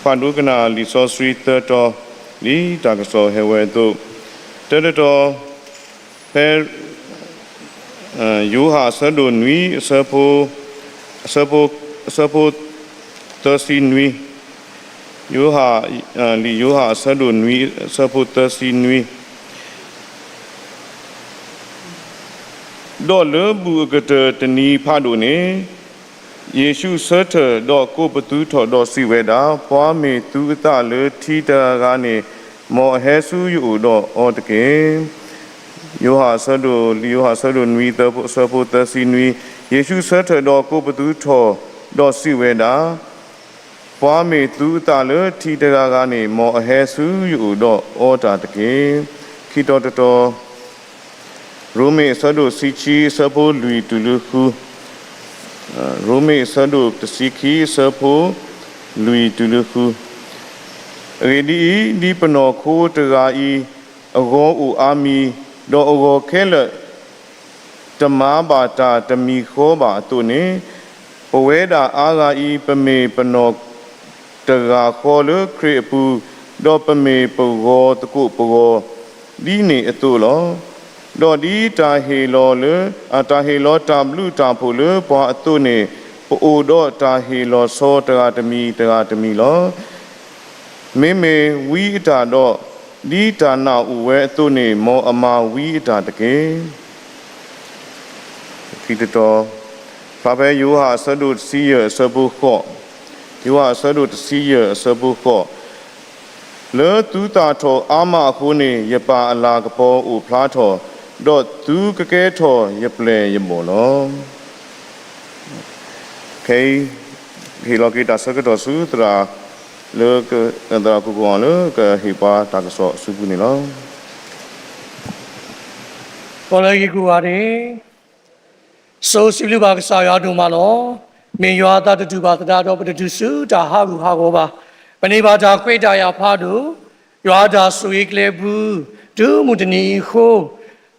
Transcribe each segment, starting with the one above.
ပာ်ဒိကနၣ်လံာ်စီဆှံသၢတီၤ ဒ်တၢ်ကစီၣ်ဟဲဝဲအသိး, တၢတတီၤ, ဖဲ ယိၤဟၣ်အဆၢဒိၣ်နွံ အဆၢဖိ အဆၢဖိ အဆၢဖိသၢဆံနွံ, ယိၤဟၣ်, လံာ်ယိၤဟၣ်အဆၢဒိၣ်နွံ အဆၢဖိသၢဆံနွံ, ဒီးလၢဘူၣ်အကတၢၢ်တနံၤဖးဒိၣ်န့ၣ်, ယ့ၣ်ၡူးဆၢထၢၣ်ဒီးကိးပသူထီၣ်ဒီးစံးဝဲဒၣ်, ပှၤမ့ၢ်သူအသးလၢထံတဂၤဂၤန့ၣ်, မ်အဟဲဆူယအိၣ်ဒီးအီတက့ၢ်. ယိၤဟၣ်အဆၢဒိၣ်, လံာ်ယိၤဟၣ်အဆၢဒိၣ်နွံ သၢဖိ အဆၢဖိသၢဆံနွံ, ယ့ၣ်ၡူးဆၢထၢၣ်ဒီးကိးပသူထီၣ်ဒီးစံးဝဲဒၣ်, ပှၤမ့ၢ်သူအသးလၢထံတဂၤဂၤန့ၣ်, မ်အဟဲဆူယအိၣ်ဒီးအီတၢ်တက့ၢ်. ခံတီၤတတီၤ, ရိမ့ၤအဆၢဒိၣ်တဆံခံ အဆၢဖိလွံၢ်တုၤလၢဃု, ရိမ့ၤအဆၢဒိၣ်တဆံခံ အဆၢဖိလွံၢ်တုၤလၢဃု, အဂ့ၢ်ဒ်အံၤ, ဒ်ပနီၢ်ခိတဂၤအံၤ အဂီၤအိၣ်အါမံၤ, ဒီးအဂီၤခဲလၢာ် တမၤဘၣ်တၢ်တမံၤဃီဘၣ်အသိးန့ၣ်, ပဝဲဒၣ်အါဂၤအံၤ ပမ့ၢ်ပနီၢ်တဂၤဃီလၢခရံာ်အပူၤ, ဒီးပမ့ၢ်ပဂီၤသကိးပဂီၤ ဒ်န့ၣ်အသိးလီၤ. ဒီးဒ်တၢ်ဟ့ၣ်လီၤလၢ, တၢ်ဟ့ၣ်လီၤတၢ်ဘျုးတၢ်ဖှိၣ်လၢပှၤအသိးန့ၣ်, ပအိၣ်ဒီးတၢ်ဟ့ၣ်လီၤဆီတဂၤတမံၤတဂၤတမံၤလီၤ. မ့မ့ၢ်ဝံအတၢ်ဒီး, ဒ်တၢ်နးအိၣ်ဝဲအသိးန့ၣ်, မ်အမၤဝံအတၢ်တက့ၢ်. ခံတီၤတတီၤ, ဖျါဖဲယိၤဟၣ်အဆၢဒိၣ်တဆံယဲၢ်အဆၢဖိဃိး, ယိၤဟၣ်အဆၢဒိၣ်တဆံယဲၢ်အဆၢဖိဃိး, လၢသုသၣ်ထီၣ်အါမးအဃိန့ၣ်, ယပၢ်အလၤကပီၤအိၣ်ဖျါထီၣ်, ဒီးသုကကဲထီၣ်ယပျဲၢ်ယဘီၣ်လီၤ. ခဲအံၤ, ဟ့ၣ်လီၤက့ၤတၢ်ဆၢကတီၢ်ဆူသရၣ်, လၢသရၣ်ကိၣ်ကိၣ်အီၤလၢကဟ့ၣ်ပှၤတၢ်ကစီၣ်အစုပူၤန့ၣ်လီၤ. ကီလၢဂ့ၤကိးဂၤဒဲး, စိစံးဘျုးဘၣ်ကစၢ်ယွၤဒိၣ်မးလီၤ. မ့ၢ်ယွၤအသးတတူာ်ဘၣ်သတးဒီး ပတတုၤဆူတၢ်ဟးဂူာ်ဟးဂီၤဘၣ်. ပန့ၢ်ဘၣ်တၢ်ခွဲးတၢ်ယာ်ဖးဒိၣ်, ယွၤအတၢ်ဆိၣ်ဂ့ၤကျဲပူၤ, တုၤမုၢ်တနံၤအံၤအဃိ,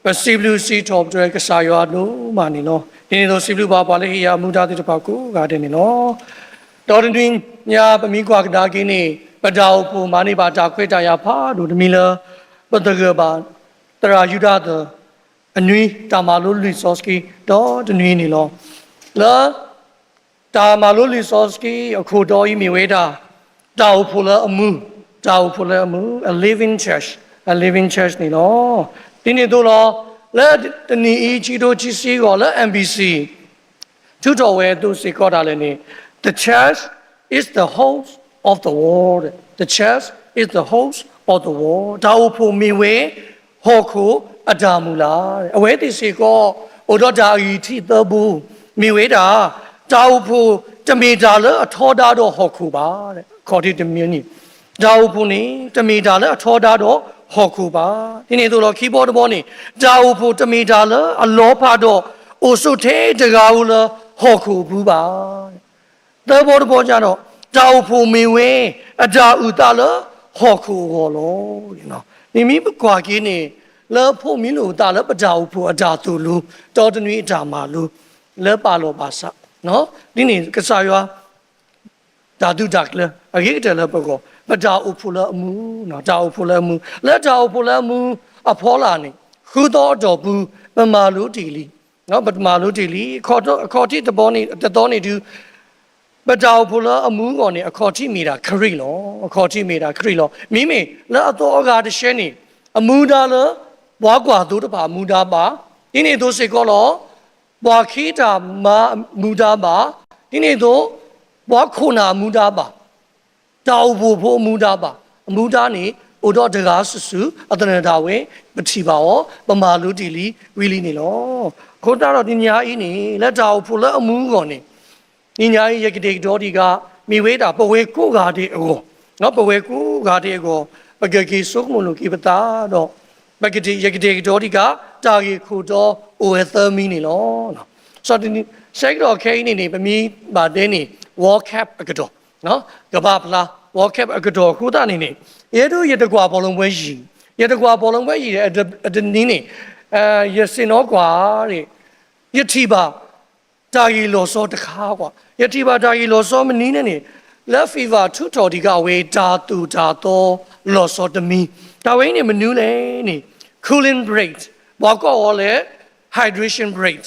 ပစံးဘျုးစံးထီၣ်ပတြၢၤကစၢ်ယွၤဒိၣ်မးန့ၣ်လီၤ. ဒ်န့ၣ်အသိးစံးဘျုးဘၣ်ပှၤလၢဟ့ၣ်ယၤအမူဒါသ့ၣ်တဖၣ်ကိးဂၤဒဲးန့ၣ်လီၤ. ဒီးတနွံညါပမ့ၢ်ကွၢ်ကဒါက့ၤန့ၣ်, ပတၢ်အိၣ်ဖှိၣ်မၤန့ၢ်ဘၣ်တၢ်ခွဲးတၢ်ယာ်ဖးဒိၣ်တမံၤလၢ ပသဂၢၢ်ဘၣ် သရၣ်ယူဒၤသၢၣ် အနွံ တၢ်မၤလိလံာ်စီဆှံ ဒီတနွံန့ၣ်လီၤ. လၢ တၢ်မၤလိလံာ်စီဆှံအခိၣ်တီအံၤမ့ၢ်ဝဲဒၣ် တၢ်အိၣ်ဖှိၣ်လၢအမူ, တၢ်အိၣ်ဖှိၣ်လၢအမူ, a living church, a living church န့ၣ်လီၤ. ဒ်န့ၣ်အသိးလီၤ, လၢတနံၤအံၤ ခံကထိခံဆံဂီၤလၢ M B C ထုးထီၣ်ဝဲအသိးစ့ၢ်ကီးဒၣ်လဲာ်န့ၣ်, the church is the host of the world, the church is the host of the world, တၢ်အိၣ်ဖှိၣ်မ့ၢ်ဝဲ ဟီၣ်ခိၣ်အတၢ်မုၢ်လၢ်, အဝဲသ့ၣ်စ့ၢ်ကီး အိၣ်ဒီးတၢ်အဂံၢ်ထံးသၢဘိ, မ့ၢ်ဝဲဒၣ် တၢ်အိၣ်ဖှိၣ်တမ့ၢ်တၢ်လၢအထီဒါဒီးဟီၣ်ခိၣ်ဘၣ်, ခီၣ်ထံးတမံၤန့ၣ်, တၢ်အိၣ်ဖှိၣ်န့ၣ် တမ့ၢ်တၢ်လၢအထီဒါဒီးဟီၣ်ခိၣ်ဘၣ်. ဒ်န့ၣ်အသိးလီၤ ခံဘီတဘီန့ၣ်, တၢ်အိၣ်ဖှိၣ်တမ့ၢ်တၢ်လၢအလီၤဖးဒီး အိၣ်ဆိးထဲတဂၤဧိၤလၢဟီၣ်ခိၣ်အပူၤဘၣ်. သၢဘီတဘီညါဒီး, တၢ်အိၣ်ဖှိၣ်မ့ၢ်ဝဲ အတၢ်အုၣ်သးလၢဟီၣ်ခိၣ်အဂီၢ်လီၤ. မ့မ့ၢ်ပကွၢ်က့ၤန့ၣ်, လၢဖိမံၤလိာ်အသးလၢပတၢ်အိၣ်ဖှိၣ်အတၢ်သိၣ်လိ, ဒီတနွံအတၢ်မၤလိ, လၢပာ်လီၤပာ်စး, ဒ်န့ၣ်ကစၢ်ယွၤ တၢ်သုးတၢ်ကျၢၤ အဂ့ၤကတၢၢ်လၢပဂီၢ်, ပတၢ်အိၣ်ဖှိၣ်လၢအမူ, တၢ်အိၣ်ဖှိၣ်လၢအမူ, လၢတၢ်အိၣ်ဖှိၣ်လၢအမူအဖီလာ်န့ၣ်, ဃုသီအတီၢ်ပူၤ ပမၤလိတ့ၢ်လံ, ပမၤလိတ့ၢ်လံ, အခီၣ်ထံးတဘီန့ၣ်, တသီန့ၣ်ဒုး, ပတၢ်အိၣ်ဖှိၣ်လၢအမူအဂီၢ်န့ၣ် အခီၣ်ထံးမ့ၢ်ဒၣ်ခရံာ်လီၤ. အခီၣ်ထံးမ့ၢ်ဒၣ်ခရံာ်လီၤ. မ့မ့ၢ်လၢအသီအဂၤတဆှဲန့ၣ်, အမူဒါလၢ ပှၤကွၢ်သိတဖၣ်အမူဒါဘၣ်, ဒ်န့ၣ်အသိးစ့ၢ်ကီးလီၤ. ပှၤခ့တၢ်မၤအမူဒါဘၣ်, ဒ်န့ၣ်အသိး ပှၤခိၣ်နၢ်အမူဒါဘၣ်, တၢ်အိၣ်ဖှိၣ်ဖိအမူဒါဘၣ်. အမူဒါန့ၣ် အိၣ်ဒီးတဂၤစုာ်စုာ် အသနၢၣ်ဒၣ်ဝဲ ပထံၣ်ဘၣ်အီၤ ပမၤလိတ့ၢ်လံဝံၤလံန့ၣ်လီၤ. အဃိသတးဒီးတနံၤညါအံၤန့ၣ် လၢတၢ်အိၣ်ဖှိၣ်လၢအမူအဂီၢ်န့ၣ်, တနံၤညါအံၤ ယကတဲာ်ကတီၤဒံးဂၤ မ့ၢ်ဝဲဒၣ်ပဝဲကိးဂၤဒဲးအဂီၢ်, ပဝဲကိးဂၤဒဲးအဂီၢ်, ပကက့ၤဆိကမိၣ်လိာ်က့ၤပသးဒီး, ယကတဲာ်ကတီၤဒံးဂၤ တၢ်ဂ့ၢ်ခိၣ်တီအိၣ်ဝဲသၢမံၤန့ၣ်လီၤ. ဆၢကတီၢ်ခဲအံၤန့ၣ်န့ၣ် ပမ့ၢ်ဘၣ်တဲန့ၣ် World Cup အကတီၢ်, ကမ္ဘာ့ဖလား World Cup အကတီၢ်အဃိသတးန့ၣ်န့ၣ်, ယဲဒၣ်ယတကွၢ်ပီၣ်လဲၣ်ဝဲယံၤ, ယတကွၢ်ပီၣ်လဲၣ်ဝဲယံၤ အတနံၤန့ၣ်, ယဆ့ၣ်နီၤကွၢ်, ယထံၣ်ဘၣ် တၢ်ဂ့ၢ်လီၤဆီတခါကွၢ်, ယထံၣ်ဘၣ်တၢ်ဂ့ၢ်လီၤဆီမနုၤလဲၣ်န့ၣ်, လၢ fever ထုးထီၣ်ဒံးက့ၤအဝဲတၢ်သိၣ်တၢ်သီလီၤဆီတမံၤ, တၢ်ဝဲအံၤန့ၣ်မနုၤလဲၣ်န့ၣ် cooling break, ပှၤကိးအီၤလၢ hydration break,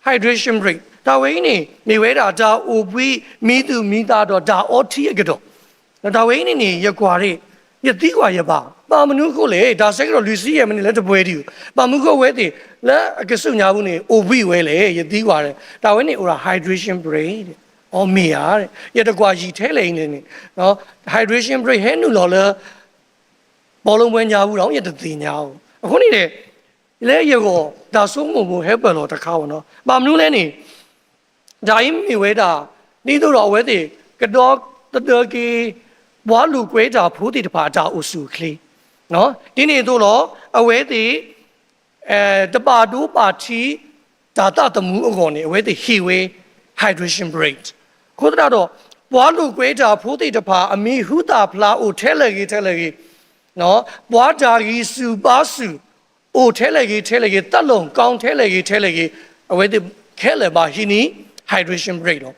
hydration break တၢ်ဝဲအံၤန့ၣ် မ့ၢ်ဝဲဒၣ်တၢ်အိၣ်ဘှံးမံသူၣ်မံသးဒီးတၢ်အီထံအကတီၢ်, တၢ်ဝဲအံၤန့ၣ်န့ၣ် ယကွၢ်ဒၣ် ယသံကွၢ်ယဘၣ် ဘၣ်မနုၤအဃိလဲၣ်, တၢ်ဆၢကတီၢ်လွံၢ်ဆံယဲၢ်မံးနံးလၢတပှဲၤဒံးဧိၤ, ဘၣ်မနုၤအဃိအဝဲသ့ၣ် လၢအကစူၢ်ညါပူၤန့ၣ် အိၣ်ဘှံးဝဲလဲၣ်, ယသံကွၢ်ဒၣ် တၢ်ဝဲန့ၣ်အိၣ်ဒၣ် hydration break အီၤမ့ၢ်ဧါ, ယတကွၢ်ယံာ်ထဲလဲၣ်အံၤန့ၣ်န့ၣ် hydration break ဟဲနုာ်လီၤလၢ ဘောလုံးပွဲညါပူၤဒီး ယတသ့ၣ်ညါအီၤ, အဃိန့ၣ်ဒီး လၢယဂီၢ် တၢ်ဆိကမိၣ်ပူၤဟဲပၢၢ်လီၤတခါဘၣ်နီၤ, ဘၣ်မနုၤလဲၣ်န့ၣ် တၢ်အံၤမ့ၢ်ဝဲဒၣ် ဒ်သိးဒီးအဝဲသ့ၣ် ကဒီသဒၢက့ၤ ပှၤလိာ်ကွဲတၢ်ဖိသ့ၣ်တဖၣ်အတၢ်အိၣ်ဆူၣ်အိၣ်ချ့, ဒ်န့ၣ်အသိးလီၤ အဝဲသ့ၣ် တဘၣ်ဒိဘၣ်ထံး တၢ်သးသမူအဂီၢ်န့ၣ် အဝဲသ့ၣ်ဟ့ၣ်ဝဲ hydration break အဃိသတးဒီး ပှၤလိာ်ကွဲတၢ်ဖိသ့ၣ်တဖၣ် အမံၤဟူသၣ်ဖျါအိၣ်ထဲလဲၣ်ဂ့ၤထဲလဲၣ်ဂ့ၤ, ပှၤတၢ်ဂံၢ်ဆူၣ်ဘါဆူၣ် အိၣ်ထဲလဲၣ်ဂ့ၤထဲလဲၣ်ဂ့ၤ, သးလီၤကီထဲလဲၣ်ဂ့ၤထဲလဲၣ်ဂ့ၤ, အဝဲသ့ၣ်ခဲလၢာ်ဘၣ်ဟံးန့ၢ် hydration break လီၤ.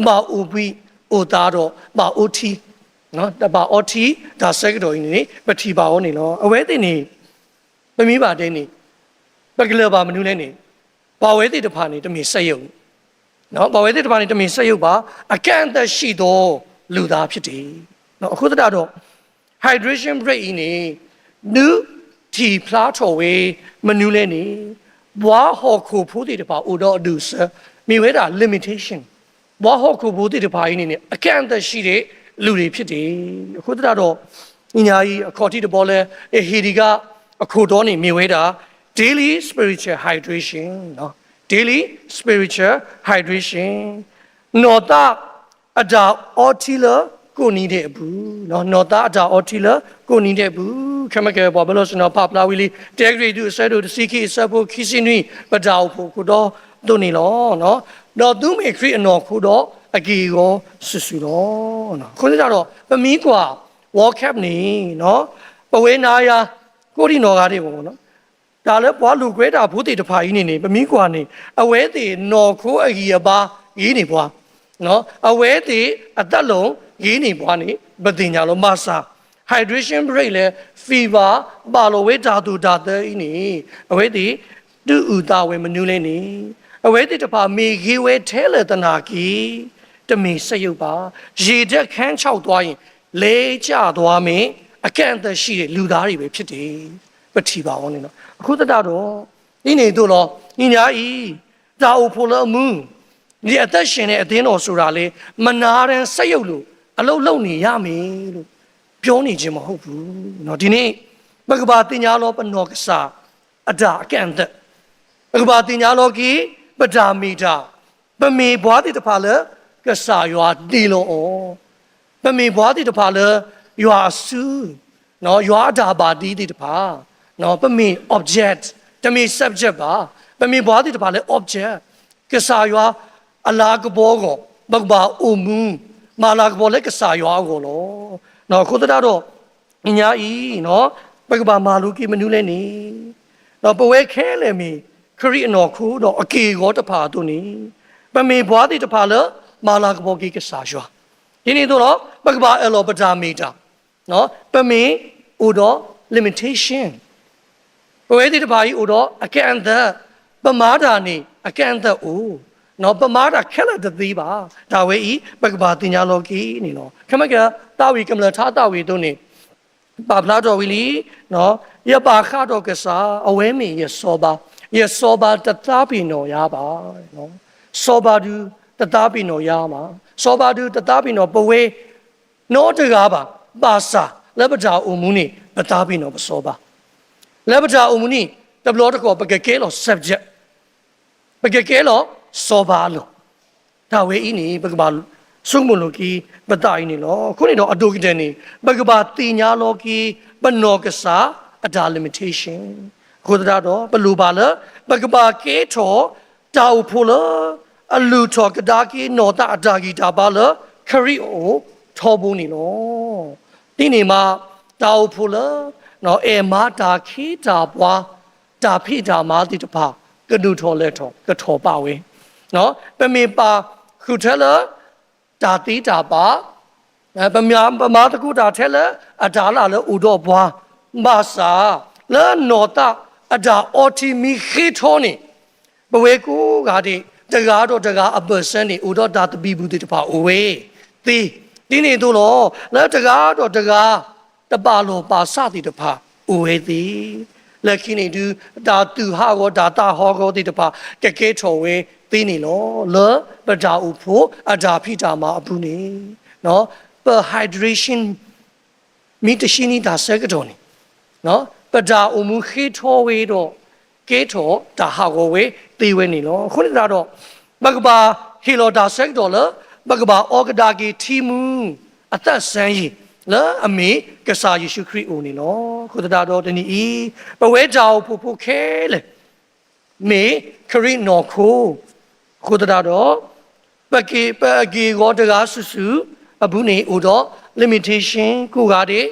ဘၣ်အိၣ်ဘှံးအိၣ်သးဒီး ဘၣ်အီထံ, တဘၣ်အီထံ တၢ်ဆၢကတီၢ်အံၤန့ၣ် ပထံၣ်ဘၣ်အီၤန့ၣ်လီၤ. အဝဲသ့ၣ်န့ၣ် ပမ့ၢ်ဘၣ်တဲန့ၣ် ပကလဲၤဘၣ်မနုၤလဲၣ်န့ၣ် ပှၤဝဲသ့ၣ်တဖၣ်န့ၣ် တမ့ၢ်စက်ရုပ်, ပှၤဝဲသ့ၣ်တဖၣ်န့ၣ် တမ့ၢ်စက်ရုပ်ဘၣ်, အကန့်အသတ်ရှိသော လူသားဖြစ်တယ်. အဃိသတးဒီး hydration break အံၤန့ၣ် ဒုးထံၣ်ဖျါထီၣ်ဝဲ မနုၤလဲၣ်န့ၣ် ပှၤဟီၣ်ခိၣ်ဖိသ့ၣ်တဖၣ် အိၣ်ဒီးအဒူၣ်အဆၢ မ့ၢ်ဝဲဒၣ် limitation, ပှၤဟီၣ်ခိၣ်ဖိသ့ၣ်တဖၣ်အံၤန့ၣ်န့ၣ် အကန့်အသတ်ရှိတဲ့လူတွေဖြစ်တယ်. အဃိသတးဒီး နံၤညါအံၤ အခီၣ်ထံးတဘီလၢ ယဟ့ၣ်ဒံးက အခိၣ်တီန့ၣ်မ့ၢ်ဝဲဒၣ် daily spiritual hydration, daily spiritual hydration, နီၢ်သးအတၢ်အီထံလၢကိးနံၤဒဲးအပူၤ, နီၢ်သးအတၢ်အီထံလၢကိးနံၤဒဲးအပူၤ, ခဲမ့ၢ်ကဲ ပှၤဘၢၣ်စၢၤနီၤဖးဖျါဝံၤလံ တၢကရံၣ်သူး အဆၢဒိၣ်တဆံခံ အဆၢဖိခံဆံနွံ ပတၢ်အိၣ်ဖှိၣ်အခိၣ်တီအသိးန့ၣ်လီၤ. ဒီးသုမ့ၢ်ခရံာ်အနီၢ်ခိဒီး အက့ၢ်အဂီၤစုာ်စုာ်လီၤ. အဃိသတးဒီး ပမ့ၢ်ကွၢ် World Cup န့ၣ် ပဝဲနၤယၤ ကိးဒံနီၢ်ဂၤဒဲး တၢ်လၢပှၤလိာ်ကွဲတၢ်ဖိသ့ၣ်တဖၣ်အံၤန့ၣ်န့ၣ် ပမ့ၢ်ကွၢ်န့ၣ် အဝဲသ့ၣ်နီၢ်ခိအဂံၢ်အဘါဂ့ၤန့ၢ်ပှၤ, အဝဲသ့ၣ်အသးလီၤဂ့ၤန့ၢ်ပှၤန့ၣ် ပသ့ၣ်ညါလီၤ. ဘၣ်ဆၣ် hydration break လၢ fever ဘၣ်လီၤဝဲတၢ်သိၣ်တၢ်သီအံၤန့ၣ် အဝဲသ့ၣ် ဒုးအုၣ်သးဝဲမနုၤလဲၣ်န့ၣ် အဝဲသ့ၣ်တဖၣ်မ့ၢ်ဂ့ၤဝဲထဲလၢာ်သနာ်က့ တမ့ၢ်စက်ရုပ်ဘၣ်, ရေဓာတ်ခမ်းခြောက်သွားရင် လဲကျသွားမယ်, အကန့်အသတ်ရှိတဲ့လူသားတွေပဲဖြစ်တယ်. ပထံၣ်ဘၣ်အီၤန့ၣ်လီၤ. အဃိသတးဒီး ဒ်န့ၣ်အသိးလီၤ. နံၤညါအံၤ တၢ်အိၣ်ဖှိၣ်လၢအမူ ဒီးအသက်ရှင်တဲ့အသင်းတော်ဆိုတာလည်း မနုၤဒဲစက်ရုပ်လို့ အလုပ်လုပ်နေရမယ်လို့ ပြောနေခြင်းမဟုတ်ဘူး. ဒီနေ့ ပကဘၣ်သ့ၣ်ညါလီၤပနီၢ်ကစၢ်အတၢ်အကန့်အသတ်, ပကဘၣ်သ့ၣ်ညါလီၤက့ၤ ပတၢ်မ့ၢ်တၢ်, ပမ့ၢ်ပှၤသ့ၣ်တဖၣ်လၢ ကစၢ်ယွၤတ့လီၤအီၤ, ပမ့ၢ်ပှၤသ့ၣ်တဖၣ်လၢ ယွၤအစု ယွၤအတၢ်ဘၣ်တ့သ့ၣ်တဖၣ်, ပမ့ၢ် object, တမ့ၢ် subject ဘၣ်, ပမ့ၢ်ပှၤသ့ၣ်တဖၣ်လၢ object, ကစၢ်ယွၤအလၤကပီၤအဂီၢ် ပကဘၣ်အိၣ်မူ မၤလၤကပီၤလၢကစၢ်ယွၤအဂီၢ်လီၤ. အဃိသတးဒီး နံၤညါအံၤ ပကဘၣ်မၤလိက့ၤမနုၤလဲၣ်န့ၣ် ပဝဲခဲလၢာ်မ့ၢ် ခရံာ်အနီၢ်ခိဒီးအက့ၢ်အဂီၤတဖၣ်အသိးန့ၣ် ပမ့ၢ်ပှၤသ့ၣ်တဖၣ်လၢ မၤလၤကပီၤက့ၤကစၢ်ယွၤ, ဒ်န့ၣ်အသိးလီၤ. ပကဘၣ်အၢၣ်လီၤပတၢ်မ့ၢ်တၢ်, ပမ့ၢ်အိၣ်ဒီး limitation, ပဝဲသ့ၣ်တဖၣ်အံၤအိၣ်ဒီးအကန့်အသတ်, ပမၤတၢ်န့ၣ် အကန့်အသတ်အိၣ်, ပမၤတၢ်ခဲလၢာ်တသ့ဘၣ်. တၢ်ဝဲအံၤ ပကဘၣ်သ့ၣ်ညါလီၤက့ၤန့ၣ်လီၤ. ခဲမ့ၢ်ကဲ သးဝံၣ်ကမျၢၢ်ထါသးဝံၣ်အသိးန့ၣ် ပာ်ဖျါထီၣ်ဝံၤလံ, ယဘၣ်ဃးဒီးကစၢ်, အဝဲမ့ၢ်ယစီၤပၤ, ယစီၤပၤတသးပ့ၤနီၣ်ယၤဘၣ်, စီၤပၤဒုးတသးပ့ၤနီၣ်ယၤဘၣ်, စီၤပၤဒုးတသးပ့ၤနီၣ်ပဝဲ နီတဂၤဘၣ်, ဘၣ်ဆၣ်လၢပတၢ်အိၣ်မူန့ၣ် ပသးပ့ၤနီၣ်ပစီၤပၤ, လၢပတၢ်အိၣ်မူန့ၣ် တဘျီတခီၣ် ပကကဲလီၤ subject, ပကကဲလီၤစီၤပၤအလီၢ်. တၢ်ဝဲအံၤန့ၣ် ပကဘၣ်ဆိကမိၣ်လိာ်က့ၤပသးအံၤန့ၣ်လီၤ. အဃိန့ၣ်ဒီး အဒိၣ်ကတၢၢ်န့ၣ် ပကဘၣ်သ့ၣ်ညါလီၤက့ၤ ပနီၢ်ကစၢ်အတၢ် limitation, အဃိသတးဒီး ပလိၣ်ဘၣ်လၢ ပကဘၣ်ကဲထီၣ် တၢ်အိၣ်ဖှိၣ်လၢ အလုၢ်ထီၣ်ကဒါက့ၤနီၢ်သးအတၢ်ဂံၢ်တၢ်ဘါလၢ ခရံာ်အအိၣ်ထီဘိန့ၣ်လီၤ. ဒ်န့ၣ်မး တၢ်အိၣ်ဖှိၣ်လၢ အဲၣ်မၤတၢ်ခ့တၢ်ပှၤ တၢ်ဖံးတၢ်မၤသ့ၣ်တဖၣ် ကဒိၣ်ထီၣ်လဲၢ်ထီၣ် ကထီၣ်ပာ်ဝဲ, ပမ့ၢ်ပာ်ဃုာ်ထဲလၢ တၢ်သ့တၢ်ဘၣ်, ပမၤသကိးတၢ်ထဲလၢအတၢ်လၢ်လၢအိၣ်ဒီးပှၤ, ဘၣ်ဆၣ်လၢနီၢ်သးအတၢ်အီထံမ့ၢ်ဃ့ထီန့ၣ်, ပဝဲကိးဂၤဒဲး တဂၤဒီးတဂၤအဘၢၣ်စၢၤန့ၣ် အိၣ်ဒီးတၢ်သဘံၣ်ဘုၣ်သ့ၣ်တဖၣ်အိၣ်ဝဲသ့, ဒ်န့ၣ်အသိးလီၤ. လၢတဂၤဒီးတဂၤ တဘၣ်လိာ်ဘၣ်စးသ့ၣ်တဖၣ် အိၣ်ဝဲသ့, လၢခံန့ၣ်ဒုး တၢ်သူၣ်ဟးဂီၤ တၢ်သးဟးဂီၤသ့ၣ်တဖၣ် ကကဲထီၣ်ဝဲသ့န့ၣ်လီၤ. လၢပတၢ်အိၣ်ဖှိၣ်အတၢ်ဖံးတၢ်မၤအပူၤန့ၣ်, ပ hydration မ့ၢ်တဆံနံၤတၢ်ဆၢကတီၢ်န့ၣ်, ပတၢ်အိၣ်မူဃ့ထီဝဲဒီး ကဲထီၣ်တၢ်ဟးဂီၤဝဲသ့ဝဲန့ၣ်လီၤ. အဃိသတးဒီး ပကဘၣ်ဟ့ၣ်လီၤတၢ်ဆၢကတီၢ်လၢ ပကဘၣ်အီကဒါက့ၤထံမူ အသးစဲယံၤ လၢအမ့ၢ်ကစၢ်ယ့ၣ်ၡူးခရံာ်အအိၣ်န့ၣ်လီၤ. အဃိသတးဒီးတနံၤအံၤ ပဝဲတၢ်အိၣ်ဖှိၣ်ဖိခဲလၢာ် မ့ၢ်ခရံာ်နီၢ်ခိ, အဃိသတးဒီး ပက့ၤ ပအဂ့ၢ်အဂီၤတဂၤစုာ်စုာ်အပူၤန့ၣ် အိၣ်ဒီး limitation ကိးဂၤဒဲး,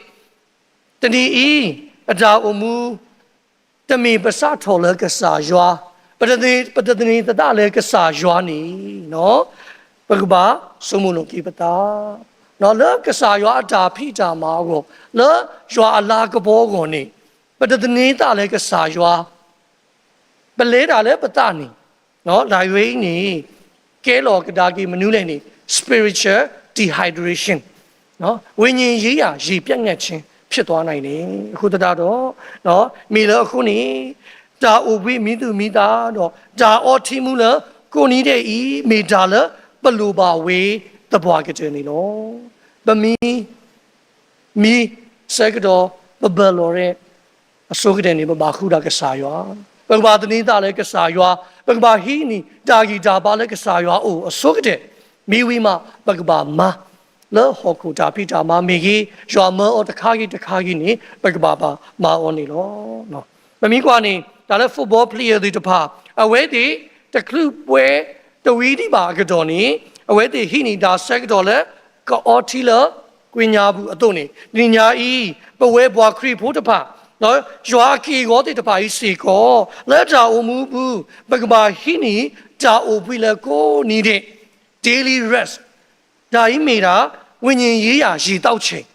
တနံၤအံၤ အတၢ်အိၣ်မူ တမ့ၢ်ပစးထီၣ်လၢကစၢ်ယွၤ, ပတ ပတသန့ၤသးလၢကစၢ်ယွၤန့ၣ်, ပကဘၣ်ဆိကမိၣ်လီၤက့ၤပသး လၢကစၢ်ယွၤအတၢ်ဖံးတၢ်မၤအဂီၢ်, လၢယွၤအလၤကပီၤအဂီၢ်န့ၣ်, ပတသန့ၤသးလၢကစၢ်ယွၤ, ပလဲၤတၢ်လၢပသးန့ၣ်, တၢ်ဂ့ၢ်အံၤန့ၣ် ကဲလီၤကဒါက့ၤမနုၤလဲၣ်န့ၣ် spiritual dehydration, ဝိညာဉ်ရေးရာ ရေပြတ်ငတ်ခြင်း ဖြစ်သွားနိုင်တယ်. အဃိသတးဒီး မ့ၢ်လၢအဃိန့ၣ် တၢ်အိၣ်ဘှံးမံသူၣ်မံသးဒီး တၢ်အီထံမူလၢကိးနံၤဒဲးအံၤ မ့ၢ်တၢ်လၢပလိၣ်ဘၣ်ဝဲသပှၢ်ကတၢၢ်န့ၣ်လီၤ. ပမ့ၢ် မံဆၢကတီၢ် ပဘၢၣ်လီၤရဲ အဆိကတၢၢ်န့ၣ် ပဘၣ်ဃုဒၣ်ကစၢ်ယွၤ, ပကဘၣ်သန့ၤသးလၢကစၢ်ယွၤ, ပကဘၣ်ဟံးန့ၢ်တၢ်ဂံၢ်တၢ်ဘါလၢကစၢ်ယွၤအအိၣ်အဆိကတၢၢ်, မ့ၢ်ဝံၤမး ပကဘၣ်မၤ လၢဟီၣ်ခိၣ်တၢ်ဖံးတၢ်မၤမ့ၢ်ဂ့ၤ, ယွၤမၢအီၤတခါဂ့ၤတခါဂ့ၤန့ၣ် ပကဘၣ်ဘၣ်မၤအီၤန့ၣ်လီၤ. ပမ့ၢ်ကွၢ်န့ၣ် တၢ်လၢ football player သ့ၣ်တဖၣ် အဝဲသ့ၣ်တချုးပွဲတဝံၤဒံးဘၣ်အကတီၢ်န့ၣ် အဝဲသ့ၣ်ဟံးန့ၢ်တၢ်ဆၢကတီၢ်လၢ ကအီထံလၢကွံာ်ညါပူၤအသိးန့ၣ် တနံၤညါအံၤ ပဝဲပှၤခရံာ်ဖိတဖၣ် ယွၤအက့ၢ်အဂီၤသ့ၣ်တဖၣ်အံၤစ့ၢ်ကီး လၢတၢ်အိၣ်မူအပူၤ ပကဘၣ်ဟံးန့ၢ်တၢ်အိၣ်ဘှံးလၢကိးနံၤဒဲး daily rest, တၢ်အံၤမ့ၢ်ဒၣ် ဝိညာဉ်ရေးရာ ရေသောက်ချိန်,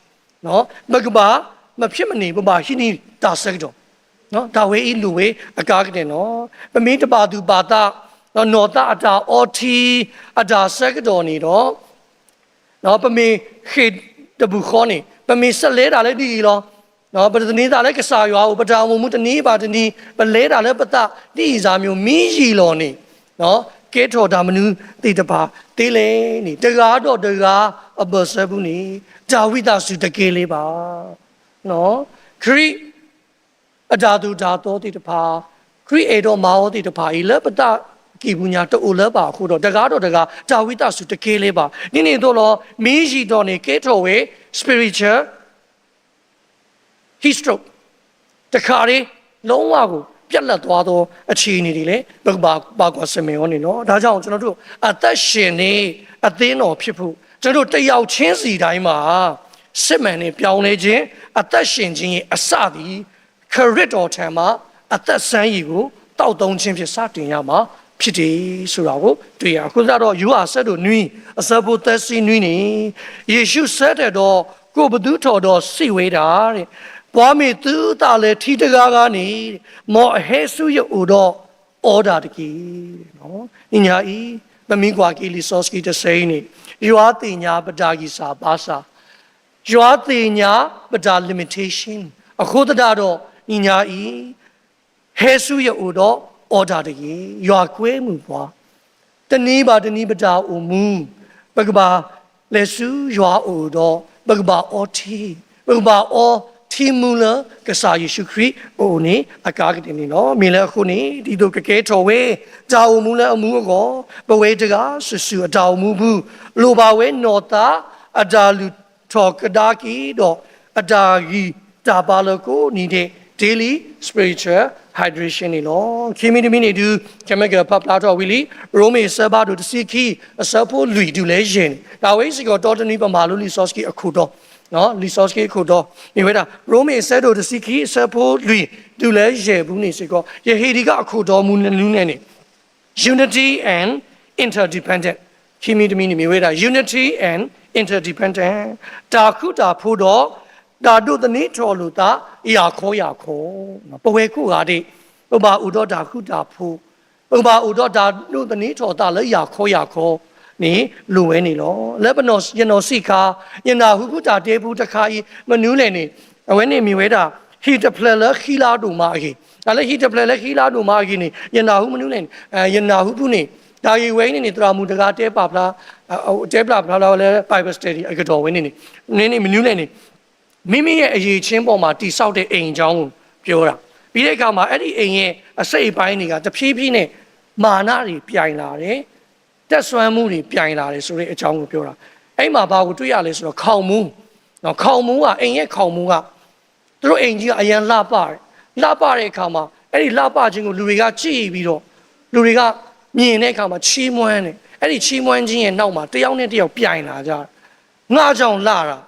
ပကဘၣ် မဖြစ်မနေ ပဘၣ်ဟံးန့ၢ်တၢ်ဆၢကတီၢ်, တၢ်ဝဲအံၤလိၣ်ဝဲအကါကတၢၢ်န့ၣ်လီၤ. ပမ့ၢ်တဘၣ်သူၣ်ဘၣ်သး နီၢ်သးအတၢ်အီထံ အတၢ်ဆၢကတီၢ်န့ၣ်ဒီး ပမ့ၢ်ဃ့ၢ်တဘျီဃီန့ၣ် ပမ့ၢ်ဆဲးလဲၤတၢ်လၢဒ်အံၤလီၤ. ပတသန့ၤသးလၢကစၢ်ယွၤအအိၣ် ပတၢ်အိၣ်မူတနံၤဘၣ်တနံၤ ပလဲၤတၢ်လၢပသးဒ်အံၤစၢ်မံၤ မ့ၢ်ယံာ်လီၤန့ၣ် ကဲထီၣ်တၢ်မနုၤသ့ၣ်တဖၣ်သ့လဲၣ်န့ၣ် တဂၤဒီးတဂၤအဘၢၣ်စၢၤပူၤန့ၣ် တၢ်ဝံသးစူၤတကဲလၢၤဘၣ်. ခရံာ်အတၢ်သိၣ်တၢ်သီသ့ၣ်တဖၣ်, ခရံာ်အဲၣ်ဒိးမၤအီၤသ့ၣ်တဖၣ်အံၤ လၢပသးကံၢ်ပူၤညါတအိၣ်လၢၤဘၣ်အဃိဒီး တဂၤဒီးတဂၤ တၢ်ဝံသးစူၤတကဲလၢၤဘၣ်. ဒ်န့ၣ်အသိးလီၤ. မ့ၢ်ယံာ်ထီၣ်န့ၣ် ကဲထီၣ်ဝဲ spiritual heat stroke တခါတည်း လုံးဝကို ပြတ်လပ်သွားသော အခြေအနေတွေလည်း ပကဘၣ် ဘၣ်ကွၢ်ဆၢၣ်မဲာ်အီၤန့ၣ်လီၤ. ဒါကြောင့် ကျွန်တော်တို့ အသက်ရှင်နေ အသင်းတော်ဖြစ်ဖို့ ကျွန်တော်တို့ တစ်ယောက်ချင်းစီတိုင်းမှာ စစ်မှန်တဲ့ ပြောင်းလဲခြင်း အသက်ရှင်ခြင်းရဲ့ အစသည် ခရစ်တော်ထံမှာ အသက်ဆန်းရေကို သောက်သုံးခြင်းဖြင့် စတင်ရမှာ ဖြစ်တယ်ဆိုတာကို တွေ့ရ။ အခုကတော့ ယိုးအဆၢဒိၣ်နွံ အဆၢဖိသၢဆံနွံန့ၣ် ယေရှုဆၢထၢၣ်ဒီး ကိုယ်ဘုသူထီၣ်ဒီးစံးဝဲဒၣ်တဲ့ ပှၤမ့ၢ်သုသးလၢ ထံတဂၤဂၤန့ၣ် မ်အဟဲဆူယအိၣ်ဒီး အီဒၣ်တက့ၢ်. နံၤညါအံၤ ပမ့ၢ်ကွၢ်က့ၤလံာ်စီဆှံတဆၢအံၤန့ၣ် ယွၤသ့ၣ်ညါပတၢ်ဂံၢ်စၢ်ဘါစၢ်, ယွၤသ့ၣ်ညါပတၢ် limitation အဃိသတးဒီး နံၤညါအံၤ ဟဲဆူယအိၣ်ဒီးအီဒၣ်တက့ၢ်. ယွၤကွဲမုာ်ပှၤ တနံၤဘၣ်တနံၤပတၢ်အိၣ်မူ ပကဘၣ်လဲၤဆူယွၤအအိၣ်ဒီး ပကဘၣ်အီထံ, ပကဘၣ်အီထံမူလၢကစၢ်ယ့ၣ်ၡူးခရံာ်အအိၣ်န့ၣ် အကါကတၢၢ်န့ၣ်လီၤ. မ့ၢ်လၢအဃိန့ၣ် ဒ်သိးကကဲထီၣ်ဝဲ တၢ်အိၣ်မူလၢအမူအဂီၢ် ပဝဲတဂၤစုာ်စုာ်အတၢ်အိၣ်မူပူၤ လိၣ်ဘၣ်ဝဲနီၢ်သးအတၢ်လုၢ်ထီၣ်ကဒါက့ၤဒီး အတၢ်ဂံၢ်တၢ်ဘါလၢကိးနံၤဒဲး daily spiritual hydration န့ၣ်လီၤ. ခံမံၤတမံၤန့ၣ်ဒုး ကမၢကဖးဖျါထီၣ်ဝံၤလံ ရိမ့ၤအဆၢဖးဒိၣ်တဆံခံ အဆၢဖိလွံၢ်တုၤလၢယဲၢ်န့ၣ် တၢ်ဝဲစ့ၢ်ကီးတီတနွံပမၤလိလံာ်စီဆှံအခိၣ်တီ, လံာ်စီဆှံအခိၣ်တီ မ့ၢ်ဝဲဒၣ် ရိမ့ၤအဆၢဒိၣ်တဆံခံ အဆၢဖိလွံၢ်တုၤလၢယဲၢ်ပူၤန့ၣ်စ့ၢ်ကီး ယဟ့ၣ်ဒံးက့ၤအခိၣ်တီမနုၤလဲၣ်န့ၣ် unity and interdependent ခံမံၤတမံၤန့ၣ်မ့ၢ်ဝဲဒၣ် unity and interdependent, တၢ်ဃူတၢ်ဖိးဒီး တၢ်ဒိးသန့ၤထီၣ်လိာ်သး ယၤခီယၤခီ, ပဝဲကိးဂၤဒဲး ပဘၣ်အိၣ်ဒီးတၢ်ဃူတၢ်ဖိး, ပကဘၣ်အိၣ်ဒီးတၢ်ဒိးသန့ၤထီၣ်သးလၢယၤခီယၤခီန့ၣ် လိၣ်ဝဲန့ၣ်လီၤ. လၢပနီၢ် ယနီၢ်ဆံးခါ ယနၢ်ဟူဖုတၢ်တဲဖုတခါအံၤ မနုၤလဲၣ်န့ၣ်, အဝဲန့ၣ်မ့ၢ်ဝဲဒၣ် ဟံၣ်တဖျၢၣ်လၢဃံလၤဒိၣ်မးအဂ့ၢ်, တၢ်လၢဟံၣ်တဖျၢၣ်လၢဃံလၤဒိၣ်မးအဂ့ၢ်န့ၣ် ယနၢ်ဟူမနုၤလဲၣ်န့ၣ်, ယနၢ်ဟူဖုန့ၣ် တၢ်ဂ့ၢ်ဝဲအံၤန့ၣ်န့ၣ် သရၣ်မုၣ်တဂၤတဲပာ်ဖျါ, တဲပာ်ဖျါဖျါဝဲလၢ Bible study အကတီၢ်ဝဲန့ၣ်န့ၣ်, န့ၣ်န့ၣ်မနုၤလဲၣ်န့ၣ် မိမိရဲ့အရည်အချင်းပေါ်မှာတည်ဆောက်တဲ့အိမ်အကြောင်းကိုပြောတာ. ပြီးတဲ့အခါမှာ အဲ့ဒီအိမ်ရဲ့အစိတ်အပိုင်းတွေကတဖြည်းဖြည်းနဲ့ မာနတွေပြိုင်လာတယ်, တတ်စွမ်းမှုတွေပြိုင်လာတယ်ဆိုတဲ့အကြောင်းကိုပြောတာ. အဲ့မှာဘာကိုတွေ့ရလဲဆိုတော့ ခေါင်မိုးနော်, ခေါင်မိုးက အိမ်ရဲ့ခေါင်မိုးက သူတို့အိမ်ကြီးကအရမ်းလှပတယ်. လှပတဲ့အခါမှာ အဲ့ဒီလှပခြင်းကိုလူတွေကကြည့်ပြီးတော့ လူတွေကမြင်တဲ့အခါမှာချီးမွမ်းတယ်. အဲ့ဒီချီးမွမ်းခြင်းရဲ့နောက်မှာတယောက်နဲ့တယောက်ပြိုင်လာကြတယ်. ငါကြောင့်လှတာ,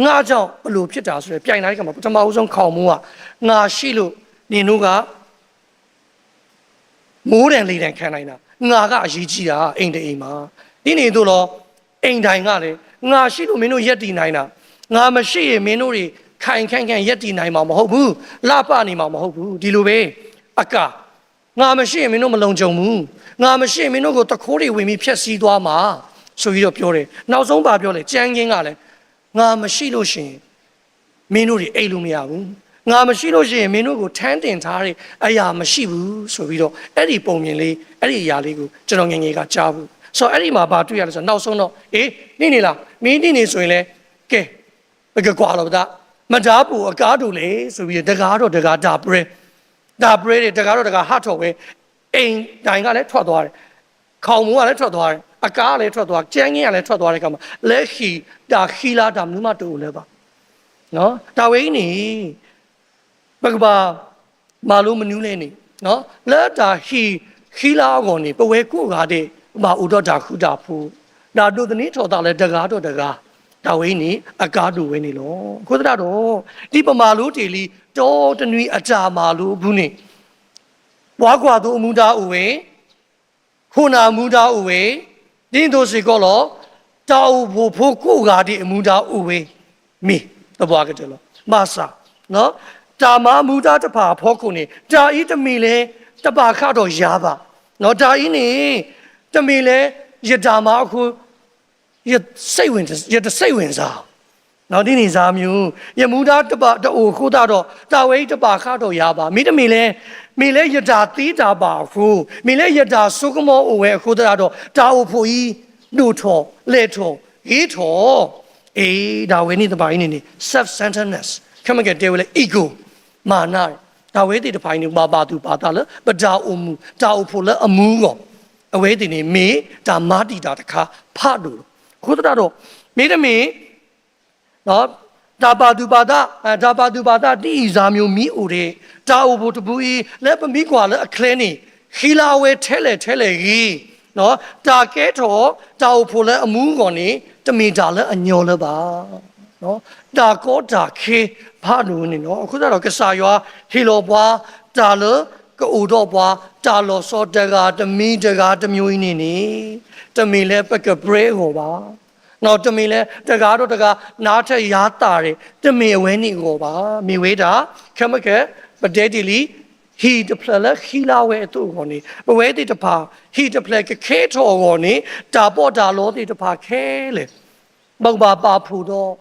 ငါကြောင့်ဘယ်လိုဖြစ်တာဆိုတဲ့ပြိုင်လာတဲ့အခါမှာ ပထမဦးဆုံးခေါင်မိုးက ငါရှိလို့နင်တို့က မိုးဒဏ်လေဒဏ်ခံနိုင်တာ, ငါကအရေးကြီးတာ အိမ်တစ်အိမ်မှာ. ဒ်န့ၣ်သို့သော် အိမ်တိုင်းကလည်း ငါရှိလို့မင်းတို့ရပ်တည်နိုင်တာ, ငါမရှိရင်မင်းတို့တွေ ခိုင်ခိုင်ခိုင်ရပ်တည်နိုင်မှာမဟုတ်ဘူး, လှပနေမှာမဟုတ်ဘူး. ဒီလိုပဲ အကာ, ငါမရှိရင်မင်းတို့မလုံခြုံဘူး, ငါမရှိရင်မင်းတို့ကိုသူခိုးတွေဝင်ပြီးဖျက်ဆီးသွားမှာဆိုပြီးတော့ပြောတယ်. နောက်ဆုံးဘာပြောလဲ, ကြမ်းခင်းကလည်း ငါမရှိလို့ရှိရင် မင်းတို့တွေအိပ်လို့မရဘူး, ငါမရှိလို့ရှိရင်မင်းတို့ကိုထမ်းတင်ထားတဲ့အရာမရှိဘူးဆိုပြီးတော့ အဲ့ဒီပုံမြင်လေး အဲ့ဒီအရာလေးကိုကျွန်တော်ငယ်ငယ်ကကြားဖူး. ဆိုတော့ အဲ့ဒီမှာဘာတွေ့ရလဲဆိုတော့ နောက်ဆုံးတော့ အေး နံၣ်န့ၣ်လီၤ, မ့ၢ်နံၣ်န့ၣ်ဆိုရင်လဲ ကဲ ပကကွၢ်လီၤပသး, မတၤပိုအကါဒိၣ်လဲဆိုပြီးတော့ တဂၤဒီးတဂၤတၢ်ပြဲ, တၢ်ပြဲဒီး တဂၤဒီးတဂၤဟးထီၣ်ဝဲ, အိမ်တိုင်းကလည်းထွက်သွားတယ်, ခေါင်မိုးကလည်းထွက်သွားတယ်, အကားလည်းထွက်သွား, ကြမ်းခင်းကလည်းထွက်သွားတဲ့အခါမှာ လၢဟံၣ်တၢ်ဃံလၤတၢ်မနုၤမးတအိၣ်လၢၤဘၣ်. တၢ်ဝဲအံၤန့ၣ် ပကဘၣ်မၤလိမနုၤလဲၣ်န့ၣ်, လၢတၢ်ဟံၣ်ဃံလၤအဂီၢ်န့ၣ် ပဝဲကိးဂၤဒဲး ပဘၣ်အိၣ်ဒီးတၢ်ဃူတၢ်ဖိး, တၢ်ဒိးသန့ၤထီၣ်သးလၢတဂၤဒီးတဂၤ, တၢ်ဝဲအံၤန့ၣ် အကါဒိၣ်ဝဲန့ၣ်လီၤ. အဃိသတးဒီး ဒ်ပမၤလိတ့ၢ်လံ ဒီတနွံအတၢ်မၤလိအပူၤန့ၣ် ပှၤကွၢ်သိအမူဒါအိၣ်ဝဲ, ခိၣ်နၢ်မူဒါအိၣ်ဝဲ, ဒ်သိးစ့ၢ်ကီးလီၤ, တၢ်အိၣ်ဖှိၣ်ဖိကိးဂၤဒဲးအမူဒါအိၣ်ဝဲ, မ့ၢ်သပှၢ်ကတၢၢ်လီၤ. ဘၣ်ဆၣ် တၢ်မၤမူဒါတဖၣ်အဖီခိၣ်န့ၣ် တၢ်အံၤတမ့ၢ်လၢတဘၣ်ဃးဒီးယၤဘၣ်. တၢ်အံၤန့ၣ် တမ့ၢ်လၢယတၢ်မၤအဃိ ယစိတ်ဝင်, ယတစိတ်ဝင်စားဘူး, ဒ်န့ၣ်စါမျိုး, ယမူဒါတဘၣ်တအိၣ်အဃိသတးဒီး တၢ်ဝဲအံၤတဘၣ်ဃးဒီးယၤဘၣ်. မ့တမ့ၢ်လၢ, မ့ၢ်လၢယတၢ်သ့တၢ်ဘၣ်အဃိ, မ့ၢ်လၢယတၢ်စိကမီၤအိၣ်ဝဲအဃိသတးဒီး တၢ်အိၣ်ဖှိၣ်အံၤ ဒိၣ်ထီၣ်, လဲၢ်ထီၣ်, ဂ့ၤထီၣ်, အ့ ဒၣ်ဝဲန့ၣ်တဖၣ်အံၤန့ၣ်န့ၣ် self-centeredness, ခဲမုၢ်ကဲတဲဝဲလၢ ego, မၤနး, တၢ်ဝဲသ့ၣ်တဖၣ်အံၤန့ၣ် ဘၣ်ပာ်သူၣ်ပာ်သးလၢ ပတၢ်အိၣ်မူ, တၢ်အိၣ်ဖှိၣ်လၢအမူအဂီၢ်, အဝဲသ့ၣ်န့ၣ် မ့ၢ်တၢ်မၤတံာ်တာ်တခါဖးဒိၣ်လီၤ. အဃိသတးဒီး မ့တမ့ၢ် တၢ်ပာ်သူၣ်ပာ်သး, တၢ်ပာ်သူၣ်ပာ်သးဒ်အံၤစါမျိုးမ့ၢ်အိၣ်ဒီး တၢ်အိၣ်ဖှိၣ်တပူၤအံၤ လၢပမ့ၢ်ကွၢ်လၢအချဲန့ၣ် ဃံလၤဝဲထဲလဲၣ်ထဲလဲၣ်ဂ့ၤ, တၢ်ကဲထီၣ်တၢ်အိၣ်ဖှိၣ်လၢအမူအဂီၢ်န့ၣ် တမ့ၢ်တၢ်လၢအညီလၢၤဘၣ်. တၢ်ကီတၢ်ခဲဖးဒိၣ်န့ၣ်လီၤ. အဃိသတးဒီး ကစၢ်ယွၤဟ့ၣ်လီၤပှၤ တၢ်လၢကအိၣ်ဒီးပှၤ တၢ်လီၤဆီတဂၤတမံၤတဂၤတမျိုးအံၤန့ၣ်န့ၣ် တမ့ၢ်လၢပကပြဲအဂီၢ်ဘၣ်. တမ့ၢ်လၢတဂၤဒီးတဂၤ နၤထက်ယၤသၣ်ဒီး တမ့ၢ်အဝဲန့ၣ်အဂီၢ်ဘၣ်. မ့ၢ်ဝဲဒၣ် ခဲမုၢ်ကဲ ပတဲတ့ၢ်လံ ဟံၣ်တဖျၢၣ်လၢဃံလၤဝဲအသိးအဂီၢ်န့ၣ် ပဝဲသ့ၣ်တဖၣ် ဟံၣ်တဖျၢၣ်ကကဲထီၣ်အဂီၢ်န့ၣ် တၢ်ပီးတၢ်လီသ့ၣ်တဖၣ်ခဲလၢာ် ပကဘၣ်ပာ်ဖှိၣ်ဒီး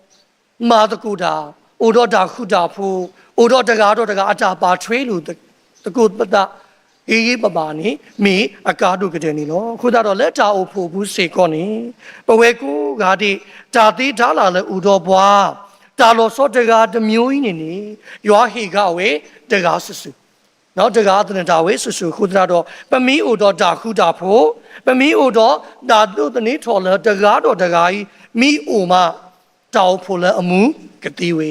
မၤသကိးတၢ်, အိၣ်ဒီးတၢ်ဃူတၢ်ဖိး, အိၣ်ဒီးတဂၤဒီးတဂၤအတၢ်ပာ်ထွဲလိာ်သကိးပသး ဂ့ၤဂ့ၤဘၣ်ဘၣ်န့ၣ် မ့ၢ်အကါဒိၣ်ကတၢၢ်န့ၣ်လီၤ. အဃိသတးဒီး လၢတၢ်အိၣ်ဖှိၣ်အပူၤစ့ၢ်ကီးန့ၣ် ပဝဲကိးဂၤဒဲး တၢ်သ့တၢ်လၢ်လၢအိၣ်ဒီးပှၤ တၢ်လီၤဆီတဂၤတမျိုးအံၤန့ၣ်န့ၣ် ယွၤဟ့ၣ်ဂံၢ်ဝဲတဂၤစုာ်စုာ် တဂၤအသနၢၣ်တၢ်ဝဲစုာ်စုာ်အဃိသတးဒီး ပမ့ၢ်အိၣ်ဒီးတၢ်ဃူတၢ်ဖိး, ပမ့ၢ်အိၣ်ဒီးတၢ်ဒိးသန့ၤထီၣ်လၢတဂၤဒီးတဂၤအံၤ မ့ၢ်အိၣ်မး တၢ်အိၣ်ဖှိၣ်လၢအမူကသ့ဝဲ,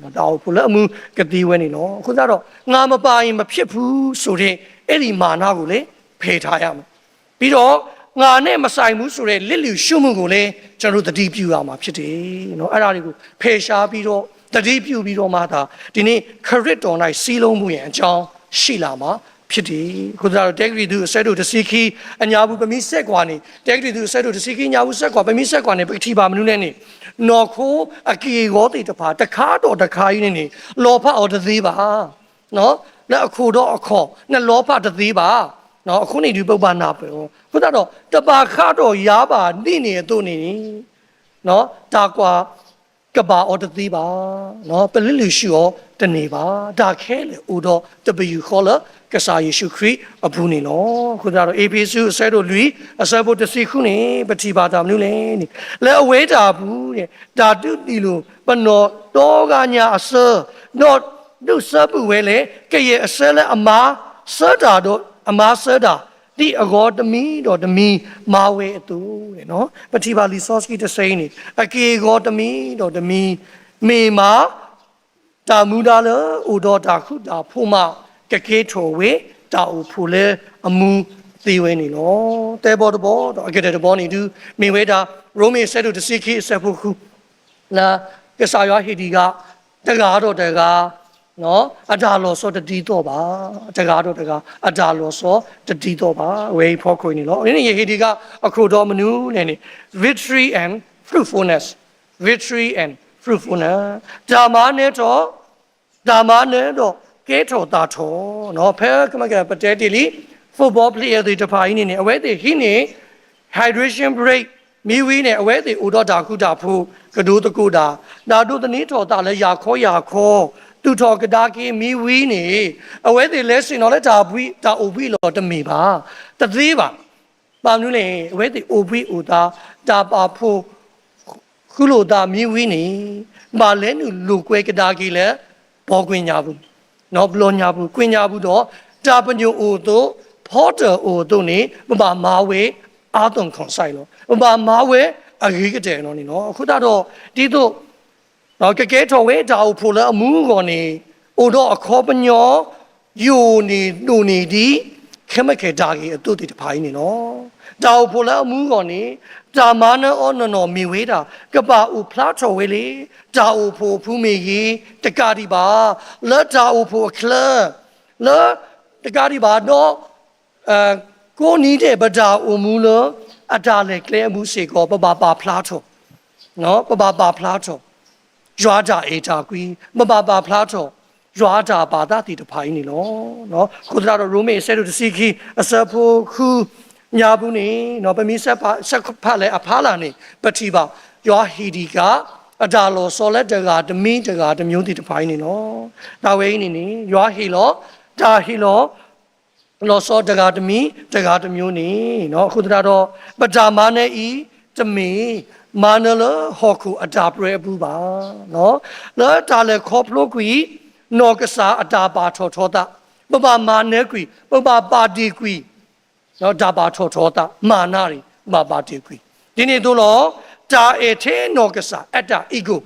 တၢ်အိၣ်ဖှိၣ်လၢအမူကသ့ဝဲန့ၣ်လီၤ. အဃိသတးဒီး ငါမပါရင်မဖြစ်ဘူးဆိုတဲ့ အဲ့ဒီမာနကိုလည်းဖယ်ထားရမယ်. ပြီးတော့ ငါနဲ့မဆိုင်ဘူးဆိုတဲ့ လစ်လျူရှုမှုကိုလည်း ကျွန်တော်တို့သတိပြုရမှာဖြစ်တယ်နော်. အဲ့ဒါတွေကိုဖယ်ရှားပြီးတော့ သတိပြုပြီးတော့မှသာ ဒီနေ့ ခရစ်တော်၌စည်းလုံးမှုရဲ့အကြောင်းရှိလာမှာဖြစ်တယ်နော်. ဖြစ်တယ်. အဃိသတးဒီး တဲကရံၣ်သူးအဆၢဒိၣ်တဆံခံအညါပူၤ ပမ့ၢ်ဆဲးကွၢ်န့ၣ်, တဲကရံၣ်သူးအဆၢဒိၣ်တဆံခံအညါပူၤ ဆဲးကွၢ်, ပမ့ၢ်ဆဲးကွၢ်န့ၣ် ပကထံၣ်ဘၣ်မနုၤလဲၣ်န့ၣ်, နီၢ်ခိအက့ၢ်အဂီၤသ့ၣ်တဖၣ် တခါဒီးတခါအံၤန့ၣ်န့ၣ် လီၤဖးအီၤတသ့ဘၣ်. လၢအခိၣ်ဒီးအခီၣ် နလီၤဖးတသ့ဘၣ်. အဃိန့ၣ်ဒုး ပဘၣ်နၢ်ပၢၢ်အီၤ. အဃိသတးဒီး တဘၣ်ဃးဒီးယၤဘၣ်ဒ်န့ၣ်အသိးန့ၣ် တၢ်ကွၢ်ကဘၣ်အီၤတသ့ဘၣ်, ပလံးလုာ်ဆူအီၤတန့ၢ်ဘၣ်. တၢ်ခဲလၢာ်အိၣ်ဒီးတပယူာ်ဃီလၢကစၢ်ယ့ၣ်ၡူးခရံာ်အပူၤန့ၣ်လီၤ. အဃိသတးဒီး အ့းဖ့းစူးအဆၢဒိၣ်လွံၢ် အဆၢဖိတဆံဃုန့ၣ် ပထံၣ်ဘၣ်တၢ်မနုၤလဲၣ်န့ၣ်, လၢအဝဲတၢ်အပူၤန့ၣ် တၢ်ဒုးဒံၣ်လိာ်ပနီၢ်ဒီဂၤညါအဆၢ, ဒီးဒုးဆၢပုၢ်ဝဲလၢ ကယဲၢ်အဆၢလၢအမၤဆၢတၢ်ဒီးအမၤဆၢတၢ် ဒ်အဂီၤတမံၤဒီးတမံၤမၤဝဲအသိးန့ၣ်, ပထံၣ်ဘၣ်လံာ်စီဆှံတဆၢအံၤန့ၣ် အက့ၢ်အဂီၤတမံၤဒီးတမံၤ မ့ၢ်မး တၢ်မူဒါလၢအိၣ်ဒီးတၢ်ဃူတၢ်ဖိးမး ကကဲထီၣ်ဝဲ တၢ်အိၣ်ဖှိၣ်လၢအမူသ့ဝဲန့ၣ်လီၤ. သၢဘီတဘီဒီးအကတၢၢ်တဘီန့ၣ်ဒုး မ့ၢ်ဝဲဒၣ် ရိမ့ၤအဆၢဒိၣ်တဆံခံအဆၢဖိဃု လၢကစၢ်ယွၤဟ့ၣ်ဒံးဃာ် တဂၤဒီးတဂၤ အတၢ်လီၤဆီတဒ်သိးဘၣ်, တဂၤဒီးတဂၤ အတၢ်လီၤဆီတဒ်သိးဘၣ် အဝဲအံၤဖီခိၣ်အံၤန့ၣ်လီၤ. အန့ၣ်န့ၣ် ယဟ့ၣ်ဒံးဃာ်အခိၣ်ဒီးမနုၤလဲၣ်န့ၣ် victory and fruitfulness, victory and fruitfulness တၢ်မၤနၢၤထီၣ် တၢ်မၤနၢၤဒီးကဲထီၣ်သးထီၣ်, ဖဲကမကပတဲတ့ၢ်လံ football player သ့ၣ်တဖၣ်အံၤန့ၣ်န့ၣ် အဝဲသ့ၣ်ဟံးန့ၢ် hydration break မ့ၢ်ဝံၤန့ၣ် အဝဲသ့ၣ်အိၣ်ဒီးတၢ်ဃူတၢ်ဖိး ကဒိသကိးတၢ်, တၢ်ဒိးသန့ၤထီၣ်သးလၢယၤခီယၤခီ သူၣ်ထီၣ်ကဒါက့ၤမ့ၢ်ဝံၤန့ၣ် အဝဲသ့ၣ်လဲၤဆ့ၣ်နီၤလၢတၢ်ဘှံး တၢ်အိၣ်ဘှံးအလီၢ်တမ့ၢ်ဘၣ်, တသ့ဘၣ်. ဘၣ်မနုၤလဲၣ် အဝဲသ့ၣ်အိၣ်ဘှံးအိၣ်သါ တၢ်ပာ်ဖှိၣ် ဃူလိာ်သးမ့ၢ်ဝံၤန့ၣ် ဘၣ်လဲၤနုာ်လိာ်ကွဲကဒါက့ၤလၢ ပှၤကွ့ၢ်ညါပူၤ, ဘျီညါပူၤ ကွ့ၢ်ညါပူၤဒီး တၢ်ပညိၣ်အိၣ်အသိး ဖီတၢၣ်အိၣ်အသိးန့ၣ် ပဘၣ်မၤဝဲအါသီၣ်ခီၣ်စဲးလီၤ. ပဘၣ်မၤဝဲအဂ့ၤကတၢၢ်လီၤန့ၣ်လီၤ. အဃိသတးဒီး ဒ်သိး ကကဲထီၣ်ဝဲတၢ်အိၣ်ဖှိၣ်လၢအမူအဂီၢ်န့ၣ် အိၣ်ဒီးအခီပညီ ယိာ်န့ၢ်ဒိၣ်န့ၢ်ဒ် ခဲမုၢ်ကဲၣ်ဒၣ်ဂ့ၢ်အသိးသ့ၣ်တဖၣ်အံၤန့ၣ်လီၤ. တၢ်အိၣ်ဖှိၣ်လၢအမူအဂီၢ်န့ၣ် တၢ်မၤနၢၤအီၤနီၢ်နီၢ်မ့ၢ်ဝဲဒၣ် ကဘၣ်အိၣ်ဖျါထီၣ်ဝဲလၢ တၢ်အိၣ်ဖှိၣ်အပူၤမ့ၢ်ဂ့ၤ တကးဒံးဘၣ် လၢတၢ်အိၣ်ဖှိၣ်အချၢ လၢ တကးဒံးဘၣ်ဒီး ကိးနံၤဒဲးပတၢ်အိၣ်မူလၢ အတၢ်လဲၤကျဲအပူၤစ့ၢ်ကီး ပဘၣ်ပာ်ဖျါထီၣ် ပဘၣ်ပာ်ဖျါထီၣ် ယွၤအတၢ်အဲၣ်တၢ်ကွံ, ပဘၣ်ပာ်ဖျါထီၣ် ယွၤအတၢ်ပာ်သးသ့ၣ်တဖၣ်အံၤန့ၣ်လီၤ. အဃိသတးဒီး ရိမ့ၤအဆၢဒိၣ်တဆံခံ အဆၢဖိဃုညါပူၤန့ၣ် ပမ့ၢ်ဆဲးဖးလဲၣ်အဖီလာ်န့ၣ် ပထံၣ်ဘၣ် ယွၤဟ့ၣ်ဒံးဃာ် အတၢ်လီၤဆီလၢတဂၤတမံၤတဂၤတမျိုးသ့ၣ်တဖၣ်အံၤန့ၣ်လီၤ. တၢ်ဝဲအံၤန့ၣ်န့ၣ် ယွၤဟ့ၣ်လီၤ တၢ်ဟ့ၣ်လီၤ လီၤဆီတဂၤတမံၤ တဂၤတမျိုးန့ၣ် အဃိသတးဒီး ပတၢ်မၤနၢၤအံၤ တမ့ၢ်မၤနၢၤလၢဟီၣ်ခိၣ်အတၢ်ပြၢအပူၤဘၣ်. လၢတၢ်လဲၤခီဖျိကွံာ် နီၢ်ကစၢ်အတၢ်ဘၣ်ထီၣ်ထီသး, ပဘၣ်မၤနၢၤကွံာ် ပဘၣ်ဘၣ်တ့ၢ်ကွံာ် တၢ်ဘၣ်ထီၣ်ထီသး မၤနၢၤန့ၣ် ပဘၣ်ဘၣ်တ့ၢ်ကွံာ်. ဒ်န့ၣ်အသိးလီၤ. တၢ်အဲၣ်ထဲနီၢ်ကစၢ် အတၢ် ego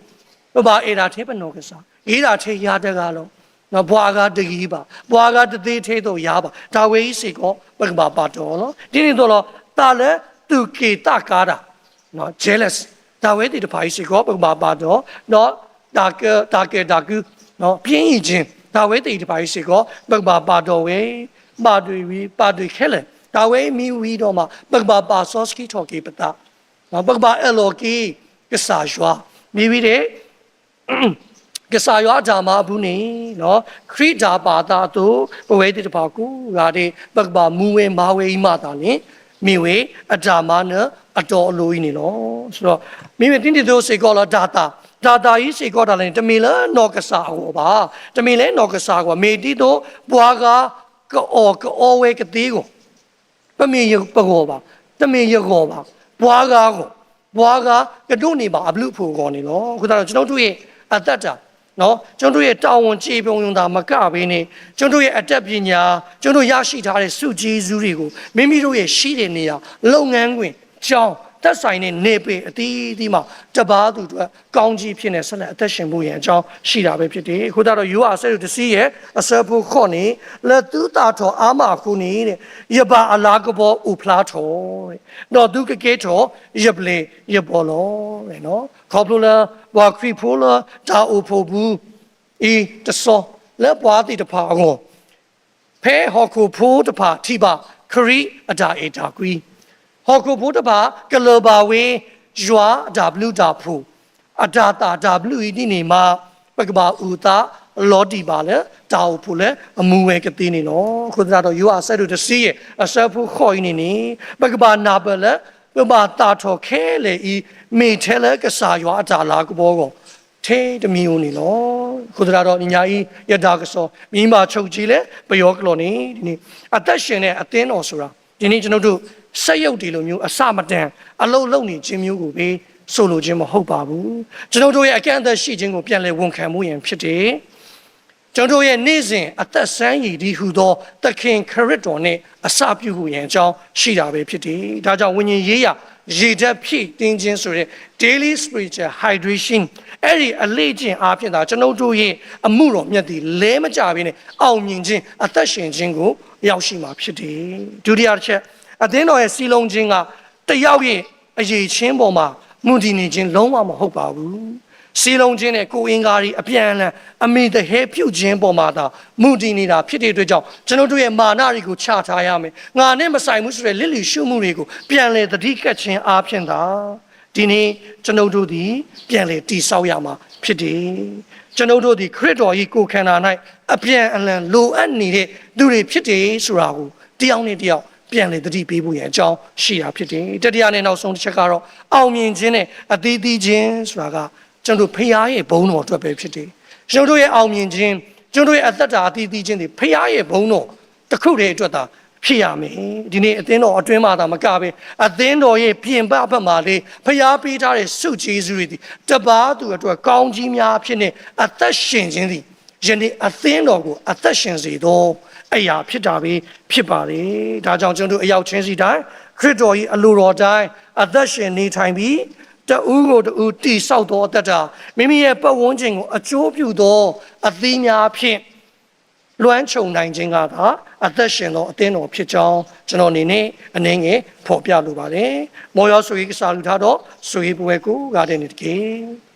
ပဘၣ်အဲၣ်ဒၣ်ထဲပနီၢ်ကစၢ်, ဂ့ၤဒၣ်ထဲယၤတဂၤလီၤ. ပှၤအဂၤတဂ့ၤဘၣ်, ပှၤအဂၤတသ့ထဲသိးယၤဘၣ်, တၢ်ဝဲအံၤစ့ၢ်ကီး ပကဘၣ်ပာ်တီၢ်လီၤ. ဒ်န့ၣ်အသိးလီၤ. တၢ်လၢသူၣ်က့ၣ်သးကါတၢ် jealous တၢ်ဝဲသ့ၣ်တဖၣ်အံၤစ့ၢ်ကီး ပကဘၣ်ပာ်တီၢ်, ဒီးတၢ်ကဲတၢ်ကု ပျ့အံၤက့ တၢ်ဝဲသ့ၣ်တဖၣ်အံၤစ့ၢ်ကီး ပကဘၣ်ပာ်တီၢ်ဝဲ, ဘၣ်ဒွဲၣ်ဝံၤ ဘၣ်ဒွဲၣ်ခဲလၢာ်, တၢ်ဝဲအံၤမ့ၢ်ဝံၤဒီးမး ပကဘၣ်ပာ်စီဆှံထီၣ်က့ၤပသး, ပကဘၣ်အၢၣ်လီၤက့ၤ ကစၢ်ယွၤ, မ့ၢ်ဝံၤဒီး ကစၢ်ယွၤအတၢ်မၤအပူၤန့ၣ် ခရံာ်တၢ်ပာ်သးအသိး ပဝဲသ့ၣ်တဖၣ်ကိးဂၤဒဲး ပကဘၣ်မူဝဲမၤဝဲအံၤမးသးန့ၣ် မ့ၢ်ဝဲအတၢ်မၤနၢၤအတီအလိၤအံၤန့ၣ်လီၤ. မ့မ့ၢ်ဒ်န့ၣ်အသိးစ့ၢ်ကီးလီၤ. တၢ်သၣ်, တၢ်သၣ်အံၤစ့ၢ်ကီးတၢ်လဲၣ်န့ၣ် တမ့ၢ်လၢနီၢ်ကစၢ်အဂီၢ်ဘၣ်, တမ့ၢ်လၢနီၢ်ကစၢ်အဂီၢ်, မ့ၢ်ဒ်သိးပှၤဂၤကအီၣ်ကအီဝဲကသ့အဂီၢ် ပမ့ၢ်ပဂီၢ်ဘၣ်, တမ့ၢ်ယဂီၢ်ဘၣ်, ပှၤဂၤအဂီၢ်, ပှၤဂၤကဒိးန့ၢ်ဘၣ်အဘျုးအဖှိၣ်အဂီၢ်န့ၣ်လီၤ. အဃိသတးဒီး ကျွန်တော်တို့ရဲ့အသက်တာ, ကျွန်တော်တို့ရဲ့တာဝန်ကျေပွန်ရုံသာမကဘဲနဲ့ ကျွန်တော်တို့ရဲ့အတတ်ပညာ, ကျွန်တော်ရရှိထားတဲ့ဆုကျေးဇူးတွေကို မိမိတို့ရဲ့ရှိတဲ့နေရာ, လုပ်ငန်းခွင်, ကျောင်း, သက်ဆိုင်တဲ့နယ်ပယ်အသီးသီးမှာ တပါးသူအတွက်ကောင်းကြီးဖြစ်နေဆက်လက်အသက်ရှင်ဖို့ရန်အကြောင်းရှိတာပဲဖြစ်တယ်. အဃိသတးဒီး ယိၤဟၣ်အဆၢဒိၣ်တဆံယဲၢ် အဆၢဖိဃိးန့ၣ်, လၢသုသၣ်ထီၣ်အါမးအဃိန့ၣ် ယပၢ်အလၤကပီၤအိၣ်ဖျါထီၣ်, ဒီးသုကကဲထီၣ်ယပျဲၢ်ယဘီၣ်လီၤ. ခီဖျိလၢပှၤခရံာ်ဖိလၢတၢ်အိၣ်ဖှိၣ်ပူၤအံၤတဆီ လၢပှၤသ့ၣ်တဖၣ်အဂီၢ်, ဖဲ ဖဲဟီၣ်ခိၣ်ဖိတဖၣ်ထံၣ်ဘၣ်ခရံာ်အတၢ်အဲၣ်တၢ်ကွံ, ဟီၣ်ခိၣ်ဖိတဖၣ်ကလၢၢ်ဘၣ်ဝဲ ယွၤအတၢ်ဘျုးတၢ်ဖှိၣ်, အတၢ်သၣ်တၢ်ဘျုးအံၤဒ်န့ၣ်မး, ပကဘၣ်အိၣ်သးလီၤတံၢ်ဘၣ်လၢတၢ်အိၣ်ဖှိၣ်လၢအမူဝဲကသ့န့ၣ်လီၤ. အဃိသတးဒီး ယိၤဟၣ်အဆၢဒိၣ်တဆံယဲၢ် အဆၢဖိဃိးအံၤန့ၣ်န့ၣ်, ပကဘၣ်နၢ်ပၢၢ်လၢ ပဘၣ်သၣ်ထီၣ်ခဲလၢာ်အံၤ မ့ၢ်ထဲလၢကစၢ်ယွၤအတၢ်လၤကပီၤအဂီၢ် ထဲတမံၤဧိၤန့ၣ်လီၤ. အဃိသတးဒီး နံၤညါအံၤ ယတၢ်ကစီၣ် မ့ၢ်ဘၣ်ဆိၣ်က့ၤလၢပယီၤကျိာ်န့ၣ် ဒီးန့ၣ် အသက်ရှင်တဲ့အသင်းတော်ဆိုတာ ဒီနေ့ကျွန်တော်တို့ စက်ရုပ်တွေလိုမျိုး အဆမတန် အလုပ်လုပ်နေခြင်းမျိုးကိုပဲ ဆိုလိုခြင်းမဟုတ်ပါဘူး။ ကျွန်တော်တို့ရဲ့ အကန့်အသတ်ရှိခြင်းကို ပြန်လည်ဝန်ခံဖို့ရန်ဖြစ်တယ်။ ကျွန်တော်တို့ရဲ့ နေ့စဉ်အသက်ဆန်းရည်တည်းဟူသော သခင်ခရစ်တော်နှင့် အစပြုဖို့ရန်အကြောင်းရှိတာပဲဖြစ်တယ်။ ဒါကြောင့် ဝိညာဉ်ရေးရာ ရေဓာတ်ဖြည့်တင်းခြင်းဆိုတဲ့ daily spiritual hydration အဲ့ဒီအလေ့ကျင့်အားဖြင့်သာ ကျွန်တော်တို့ရဲ့အမှုတော်မြတ်သည် လဲမကျဘဲနဲ့ အောင်မြင်ခြင်း၊ အသက်ရှင်ခြင်းကို ရောက်ရှိမှာဖြစ်တယ်။ ဒုတိယတစ်ချက်, အသင်းတော်ရဲ့စည်းလုံးခြင်းက တစ်ယောက်ရဲ့အရည်အချင်းပေါ်မှာ မူတည်နေခြင်း လုံးဝမဟုတ်ပါဘူး။ စည်းလုံးခြင်းနဲ့ ကိုယ်အင်္ဂါတွေ အပြန်အလှန် အမ့ၢ်သဟဲပြုခြင်းပေါ်မှာသာ မူတည်နေတာဖြစ်တဲ့အတွက်ကြောင့် ကျွန်တော်တို့ရဲ့မာနတွေကို ချထားရမယ်။ ငါနဲ့မဆိုင်ဘူးဆိုတဲ့ လစ်လျူရှုမှုတွေကို ပြန်လည်သတိကပ်ခြင်းအားဖြင့်သာ ဒီနေ့ကျွန်ုပ်တို့သည် ပြန်လည်တည်ဆောက်ရမှာဖြစ်တယ်။ ကျွန်ုပ်တို့သည် ခရစ်တော်၏ကိုယ်ခန္ဓာ၌ အပြန်အလှန်လိုအပ်နေတဲ့သူတွေဖြစ်တယ်ဆိုတာကို တစ်ယောက်နဲ့တစ်ယောက် ပြန်လည်သတိပေးဖို့ရန်အကြောင်းရှိတာဖြစ်တယ်။ တတိယနဲ့နောက်ဆုံးတစ်ချက်ကတော့ အောင်မြင်ခြင်းနဲ့အသီးသီးခြင်းဆိုတာက ကျွန်တော်တို့ ဘုရားရဲ့ဘုန်းတော်အတွက်ပဲဖြစ်တယ်။ ကျွန်တော်တို့ရဲ့အောင်မြင်ခြင်း၊ ကျွန်တော်တို့ရဲ့အသက်တာအသီးသီးခြင်းသည် ဘုရားရဲ့ဘုန်းတော်တစ်ခုတည်းအတွက်သာဖြစ်ရမယ်။ ဒီနေ့အသင်းတော်အတွင်းမှာသာမကဘဲ အသင်းတော်ရဲ့ပြင်ပဘက်မှာလည်း ဘုရားပေးထားတဲ့ဆုကျေးဇူးတွေသည် တစ်ပါးသူအတွက်ကောင်းကြီးများအဖြစ်နဲ့ အသက်ရှင်ခြင်းသည် ယနေ့အသင်းတော်ကို အသက်ရှင်စေသောအရာဖြစ်တာပဲဖြစ်ပါတယ်။ ဒါကြောင့် ကျွန်တော်တို့အယောက်ချင်းစီတိုင်း ခရစ်တော်၏အလိုတော်တိုင်း အသက်ရှင်နေထိုင်ပြီး တစ်ဦးကိုတစ်ဦးတည်ဆောက်သောအသက်တာ၊ မိမိရဲ့ပတ်ဝန်းကျင်ကိုအကျိုးပြုသောအသီးများဖြင့် လွှမ်းခြုံနိုင်ခြင်းကသာ အသက်ရှင်သောအသင်းတော်ဖြစ်ကြောင်း ကျွန်တော်အနေနဲ့အနည်းငယ်ဖော်ပြလိုပါတယ်။ မော်ယော်ဆိုရေးကစၢ်လူၤထါဒီး ဆိုရေးပဝဲကိးဂၤဒဲးန့ၣ်တက့ၢ်.